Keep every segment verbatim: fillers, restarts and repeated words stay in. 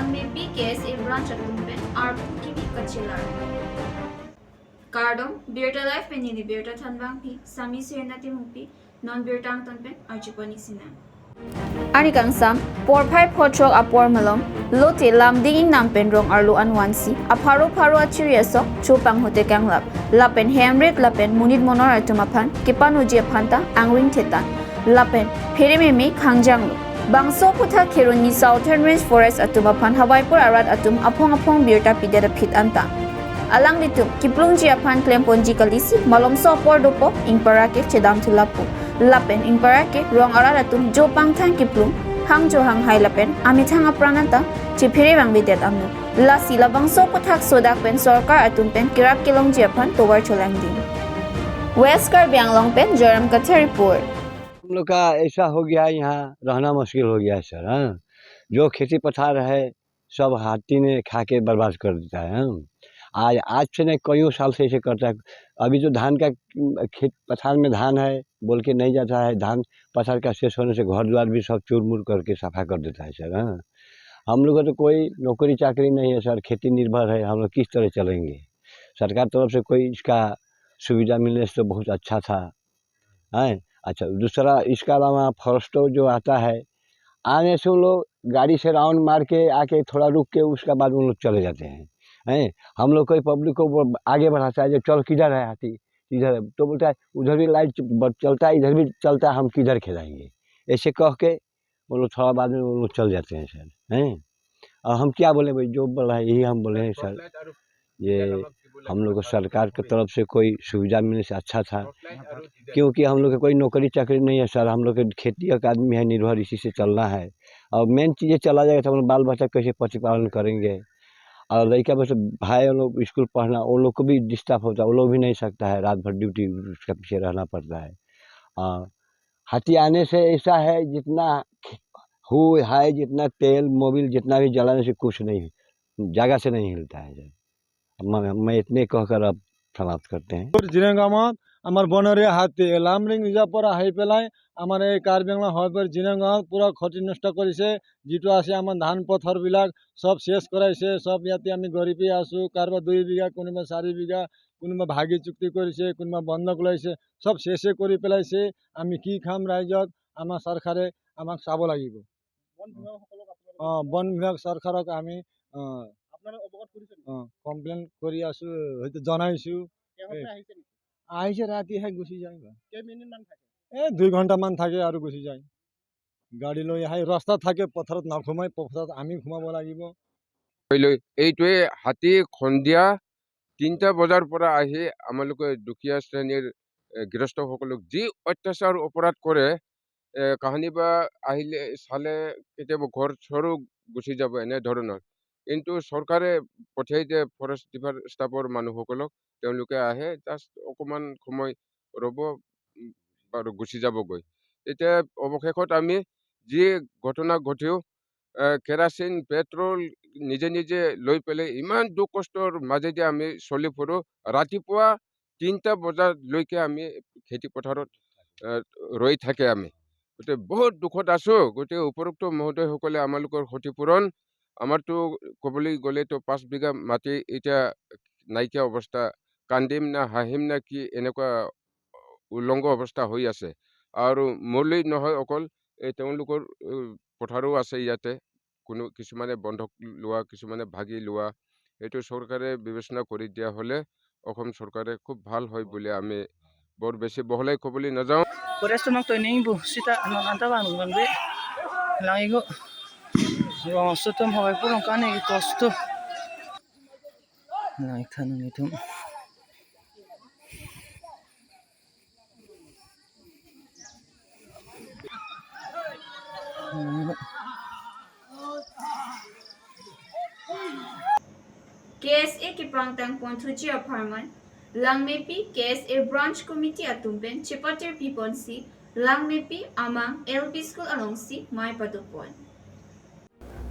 Langmepi K S A branch atum pen arpu kimi kachelar. Kardom, Birta Live pen neli Birta Thanbangpi, Sami Sirna Timungpi, non birta angton pen arjupon-ik sinang. Arni kangsam, porphai phothrok apor malom, lote Lamding Ingnam pen rong arlo anvansi, apharo pharo achiri asong, chopang hote kanglap, lapen hemrit lapen monit monor atum aphan, kepanoji aphan ta, angring thetan, lapen, pherememe khangjanglo. Bangso aphuthak Kheroni Southern Range Forest atum aphan hawaipur arat atum aphong aphong birta pidet aphi anta. Alanglitum, kiplungji aphan klemponji kalisi, malomso apor dopo, ingpara ke chedam thulapo. Lapen ingpara ke rong arat atum jo pangthang kiplung, hangjo hanghai lapen amethang apran anta chephere vangvedet amno. Lasi labangso aphuthak sodak pen sorkar atum pen kerap kelongji aphan tovar cholangding. West Karbi Anglong pen Joram Kathar report. हम लोग का ऐसा हो गया है, यहाँ रहना मुश्किल हो गया है सर। हाँ, जो खेती पथार है, सब हाथी ने खा के बर्बाद कर देता है। हाँ, आज आज से नहीं, कईयों साल से ऐसे करता है। अभी जो धान का, खेत पथार में धान है बोल के नहीं जाता है, धान पथार का शेष होने से घर द्वार भी सब चूर मूर करके सफा कर देता है सर। हाँ, हम लोग का तो कोई नौकरी चाकरी नहीं है सर, खेती निर्भर है, हम लोग किस तरह चलेंगे? सरकार तरफ से कोई इसका सुविधा मिलने से तो बहुत अच्छा था। हैं, अच्छा, दूसरा इसका अलावा फॉरेस्टो जो आता है, आने से वो लोग गाड़ी से राउंड मार के आके थोड़ा रुक के उसका बाद वो लोग चले जाते हैं। हैं, हम लोग कोई पब्लिक को वो आगे बढ़ाता है, जो चल किधर है हाथी, इधर है। तो बोलता है उधर भी लाइट च-, ब-, चलता है, इधर भी चलता है, हम किधर खेदाएंगे? ऐसे कह के वो लोग थोड़ा बाद में वो लोग चल जाते हैं सर। हैं, और हम क्या बोले भाई, जो बोला है यही हम बोले हैं सर। ये हम लोग को सरकार की तरफ से कोई सुविधा मिलने से अच्छा था, क्योंकि हम लोग का कोई नौकरी चाकरी नहीं है सर, हम लोग के खेती का आदमी है, निर्भर इसी से चलना है। और मेन चीज़ें चला जाएगा तो हम लोग बाल बच्चा कैसे प्रतिपालन करेंगे? और लड़का बस भाई, उन लोग स्कूल पढ़ना, उन लोग को भी डिस्टर्ब होता है, वो लोग भी नहीं सकता है, रात भर ड्यूटी उसका पीछे रहना पड़ता है। और हाथी आने से ऐसा है, जितना हो है, जितना तेल मोबिल जितना भी जलाने से कुछ नहीं, जगह से नहीं हिलता है। मैं, मैं इतने कहकर अब समाप्त करते हैं। জিনেং গাঁৱত আমাৰ বনৰীয়া হাতী লামডিং ৰিজাৰ্ভৰ পৰা আহি পেলাই আমাৰ এই কাৰ্বি আংলং হাইৱেৰ জিনেং গাঁৱত পূৰা ক্ষতি নষ্ট কৰিছে। যিটো আছে আমাৰ ধান পথাৰবিলাক চব শেষ কৰাইছে। চব ইয়াতে আমি গৰীবী আছোঁ, কাৰোবাৰ দুই বিঘা, কোনোবা চাৰি বিঘা, কোনোবা ভাগি চুক্তি কৰিছে, কোনোবা বন্ধক লৈছে, চব শেষে কৰি পেলাইছে। আমি কি খাম ৰাইজক? আমাৰ চৰকাৰে আমাক চাব লাগিব। বন বিভাগসকলক আপোনালোকে অ, বন বিভাগ চৰকাৰক আমি অ, আপোনালোকে অৱগত কৰিছে নেকি? অ, কমপ্লেইন কৰি আছো, হয়তো জনাইছো। শেহতীয়া আহিছে নেকি? আহিছে, ৰাতি আহি গুচি যায় বা। কেইমিনিটমান থাকে? এ দুই ঘন্টামান থাকে আৰু গুচি যায়। গাড়ী লৈ আহি ৰাস্তাত থাকে, পথাৰত নাসোমাই, পথাৰত আমি সোমাব লাগিব। লৈ এইটোৱে হাতী সন্ধিয়া তিনিটা বজাৰ পৰা আহি আমালোকে দুখীয়া শ্ৰেণীৰ এ, গৃহস্থসকলক যি অত্যাচাৰ অপৰাধ কৰে, এ, কাহানিবা আহিলে চালে কেতিয়াবা ঘৰ চৰো গুচি যাব, এনে ধৰণৰ। কিন্তু চৰকাৰে পঠিয়াই দিয়ে ফৰেষ্ট ডিপাৰ্ট ষ্টাফৰ মানুহসকলক, তেওঁলোকে আহে, জাষ্ট অকণমান সময় ৰ'ব, উম, আৰু গুচি যাবগৈ। এতিয়া অৱশেষত আমি যি ঘটনা ঘটিও, এ, কেৰাচিন, পেট্ৰল নিজে নিজে লৈ পেলাই ইমান দুখ কষ্টৰ মাজেদি আমি চলি ফুৰোঁ। ৰাতিপুৱা তিনিটা বজালৈকে আমি খেতি পথাৰত, এ, ৰৈ থাকে আমি। গতিকে বহুত দুখত আছোঁ। গতিকে উপৰোক্ত মহোদয়সকলে আমালোকৰ ক্ষতিপূৰণ, আমাৰতো ক'বলৈ গ'লেতো পাঁচ বিঘা মাটি এতিয়া নাইকিয়া অৱস্থা, কান্দিম না হাঁহিম না কি, এনেকুৱা উলংগ অৱস্থা হৈ আছে। আৰু মোলৈ নহয় অকল, এই তেওঁলোকৰ, এ, পথাৰো আছে ইয়াতে, কোনো কিছুমানে বন্ধক লোৱা, কিছুমানে ভাগি লোৱা, এইটো চৰকাৰে বিবেচনা কৰি দিয়া হ'লে অসম চৰকাৰে খুব ভাল হয় বুলি আমি বৰ বেছি বহলাই ক'বলৈ নাযাওঁ। Por esto no estoy ningbu sita ano nanta bang bang be lang igo. Bang oso tum hawai purong kane ki kosto. Lang ikhan nang itum. K S A kepangtang ponthuji apharman, Langmepi K S A Branch Committee atum pen chepatir piponsi, Langmepi amang L P School alongsi mei padopon.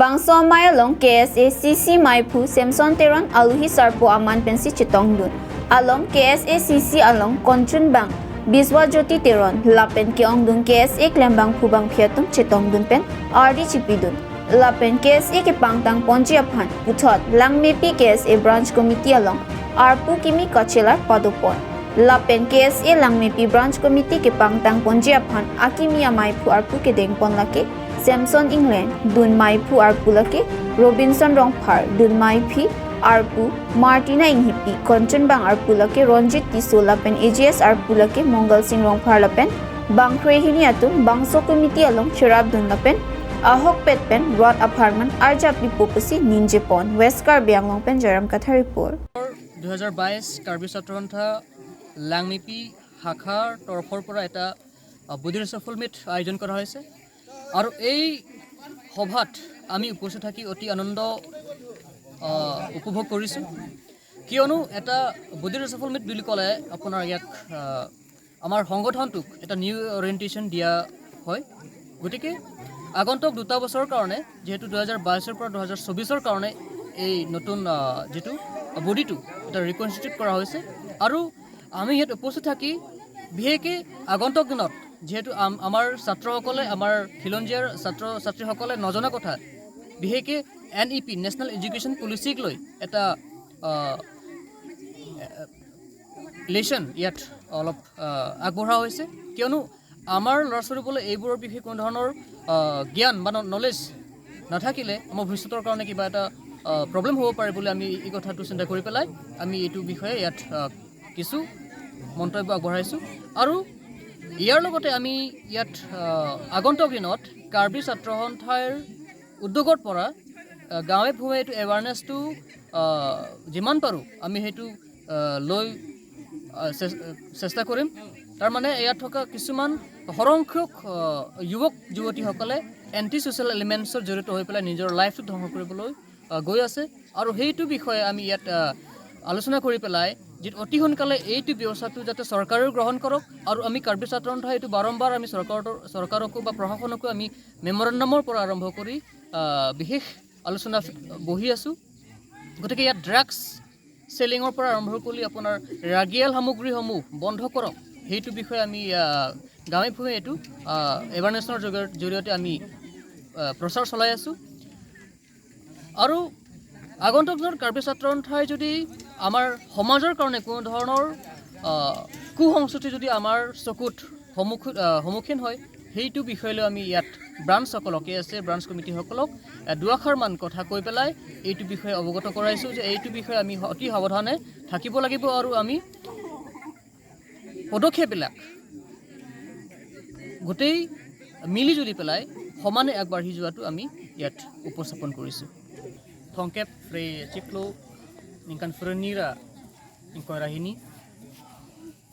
Bangso amei along K S A C C meiphu Samson Teron aluhi sarpo aman pensi chetongdun. Along K S A C C along konchunbang Biswa Jyoti Teron lapen ke-ongdung K S A klembangphu bangphi atum chetongdun pen ardi chipidun. Lapen K S A kepangtang ponji aphan puthot Langmepi K S A Branch Committee along arpu kimi kachelar padopon. Lapen K S A Langmepi Branch Committee kepangtang ponji aphan akimi amaiphu arpu kedengpon lake Samson England, dun maiphu arpu lake Robinson Rongphar, dun maiphi arpu Martina Inghipi, konchunbang arpu lake Ronjit Tisso lapen A G S arpu lake Mongal Sing Rongphar lapen bangkre hini atum bangso committee along cherapdun lapen ahokpet pen rat apharman arjap lipo pusi ningjepon. West Karbi Anglong pen Joyram Kathar report. দুহেজাৰ বাইছ কাৰ্বি ছাত্ৰ সন্থা লাংমিপি শাখাৰ তৰফৰ পৰা এটা আহ, বডি ৰিচাফল মিট আয়োজন কৰা হৈছে আৰু এই সভাত আমি উপস্থিত থাকি অতি আনন্দ আহ, উপভোগ কৰিছোঁ। কিয়নো এটা বডি ৰিচাফল মিট বুলি ক'লে আপোনাৰ ইয়াক আহ, আমাৰ সংগঠনটোক এটা নিউ অৰিয়েণ্টেশ্যন দিয়া হয়। গতিকে আগন্তুক দুটা বছৰৰ কাৰণে, যিহেতু দুহেজাৰ বাইছৰ পৰা দুহেজাৰ চৌবিছৰ কাৰণে এই নতুন আহ, যিটো বডিটো এটা ৰিকনষ্টিটিউট কৰা হৈছে আৰু আমি ইয়াত উপস্থিত থাকি বিশেষকৈ আগন্তুক দিনত যিহেতু আম- আমাৰ ছাত্ৰসকলে, আমাৰ খিলঞ্জীয়াৰ ছাত্ৰ ছাত্ৰীসকলে নজনা কথা, বিশেষকৈ N E P, national education পলিচিক লৈ এটা আহ, লেচন ইয়াত অলপ আহ, আগবঢ়োৱা হৈছে। কিয়নো আমাৰ ল'ৰা ছোৱালীবোৰে এইবোৰৰ বিষয়ে কোনো ধৰণৰ আহ, জ্ঞান বা নলেজ নাথাকিলে আমাৰ ভৱিষ্যতৰ কাৰণে কিবা এটা প্ৰব্লেম হ'ব পাৰে বুলি আমি এই কথাটো চিন্তা কৰি পেলাই আমি এইটো বিষয়ে ইয়াত আহ, কিছু মন্তব্য আগবঢ়াইছোঁ। আৰু ইয়াৰ লগতে আমি ইয়াত আহ, আগন্তুক দিনত কাৰ্বি ছাত্ৰ সন্থাৰ উদ্যোগৰ পৰা আহ, গাঁৱে ভূঞে এইটো এৱাৰনেছটো যিমান পাৰোঁ আমি সেইটো আহ, লৈ আহ, চে- চেষ্টা কৰিম। তাৰমানে ইয়াত থকা কিছুমান সৰংখ্যক আহ, যুৱক যুৱতীসকলে এণ্টি ছ'চিয়েল এলিমেণ্টছত জড়িত হৈ পেলাই নিজৰ লাইফটো ধ্বংস কৰিবলৈ আহ, গৈ আছে আৰু সেইটো বিষয়ে আমি ইয়াত আহ, আলোচনা কৰি পেলাই যে অতি সোনকালে এইটো ব্যৱস্থাটো যাতে চৰকাৰেও গ্ৰহণ কৰক আৰু আমি কাৰ্বি ছাত্ৰ সন্থাই এইটো বাৰম্বাৰ আমি চৰকাৰৰ চৰকাৰকো বা প্ৰশাসনকো আমি মেমৰেণ্ডামৰ পৰা আৰম্ভ কৰি আহ, বিশেষ আলোচনা বহি আছোঁ। গতিকে ইয়াত ড্ৰাগছ চেলিঙৰ পৰা আৰম্ভ কৰি আপোনাৰ ৰাগিয়াল সামগ্ৰীসমূহ বন্ধ কৰক, সেইটো বিষয়ে আমি আহ, গাঁৱে ভূঞে এইটো এৱাৰনেছৰ জৰিয়তে আমি আহ, প্ৰচাৰ চলাই আছোঁ। আৰু আগন্তুক দিনত কাৰ্বি ছাত্ৰ সন্থাই যদি আমাৰ সমাজৰ কাৰণে কোনো ধৰণৰ আহ, কুসংস্কৃতি যদি আমাৰ চকুত সন্মুখীন আহ, সন্মুখীন হয়, সেইটো বিষয় লৈ আমি ইয়াত ব্ৰাঞ্চসকলক, কে এছ এ ব্ৰাঞ্চ কমিটিসকলক আহ, দুআষাৰমান কথা কৈ পেলাই এইটো বিষয়ে অৱগত কৰাইছোঁ যে এইটো বিষয়ে আমি অতি সাৱধানে থাকিব লাগিব আৰু আমি পদক্ষেপবিলাক গোটেই মিলি জুলি পেলাই সমানে আগবাঢ়ি যোৱাটো আমি ইয়াত উপস্থাপন কৰিছোঁ। Thongkep Phre Chiklo, ningkan phre hini ra ingkoi ra hini.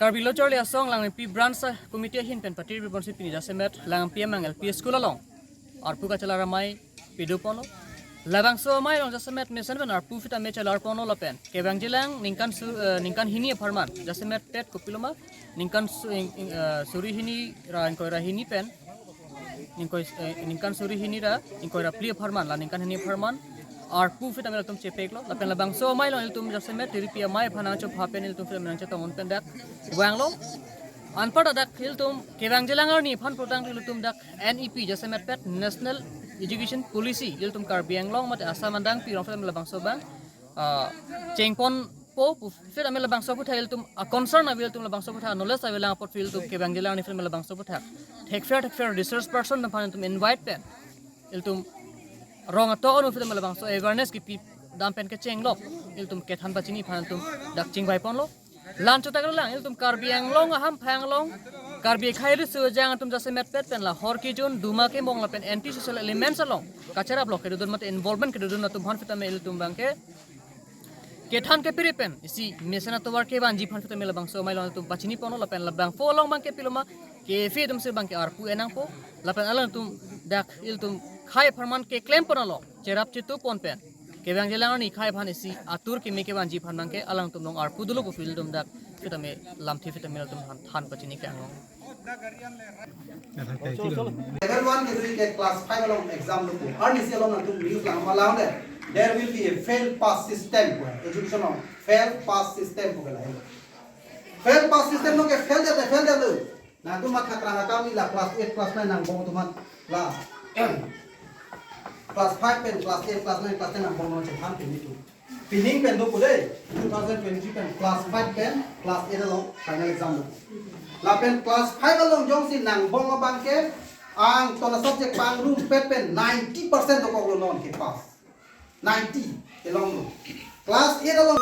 Karbi Lo Charli Asong Langmepi Branch Committee ahin pen patir bibonsi pini jasemet Langpi Amang L P School along arpu kachelar amei pado ponlo. Labangso amei along jasemet mesen pen arpu sitame chelar ponlo lapen kevangjilang ningkan su, eh, ningkan hini apharman jasemet pet kopiloma ningkan su, ing, ing, eh, suri hini ra ingkoi ra hini pen ingkoi, eh, ningkan suri hini ra ingkoi ra phli apharman la ningkan hini apharman arpu sitame latum chepeklo lapen labangso amei along ilitum jasemet tiripi amei aphan nangchopha pen ilitum sitame nangchetong un pen dak vanglo. Anparta dak ilitum kevangjilang arni aphan protang ilitum dak N E P jasemet pet National Education Policy ilitum Karbi Anglong mate Assam andang pirong sitame labangso abang ah, chengponpo pu sitame labangso aputhak ilitum a concern ave, ilitum labangso aputhak knowledge ave lang apot ilitum kevangjilang arni sitame labangso aputhak thekpher thekpher resource person aphan ilitum invite pen ilitum rong ato onu sitame labangso awareness kipi dam pen kechenglok ilitum kethan pachini aphan ilitum dak chingvai ponlo. Lan chotak lang ilitum Karbi Anglong ahamphang along Karbi akhai riso ajang atum jasemet pet pen la hor kejun, duma kemong lapen anti social elements along kacherap lok kedodun mate involvement kedodun atum aphan sitame ilitum abangke kethan kepiri pen isi mesen atovar kevanji aphan sitame labangso amei along ilitum pachini ponlo lapen labangso along abangke piloma kefe atum si abangke arpu enangpo lapen alangtum dak ilitum khei apharman keklem ponlo cherap chitu pon pen kevangjilang arni khei aphan isi atur keme kevanji aphan abangke alangtum along arpu dolo pu ilitum dak sitame lamthe sitame ilitum than, than pachini ke anglong. Level one ke dui ke class five along exam lo pu. Arnisi along nangtum news lang ma lang de. There will be a fail pass system pu. Education along fail pass system pu ke lahelo. Fail pass system along ke fail de, fail de lo. Nangtum matha krang akam ila class eight, class nine nangbong atum aphan la. Class five pen class eight, class nine, class ten angbong along chethan pen itu. Pining pen do ko dei, two thousand twenty-three pen class five pen class eight along final exam do. Lapen class five along jongsi nangbong abang ke angton a-subject pangrumpet pen ninety percent dokok lo non ke pass. Ninety kelong lo. Class eight along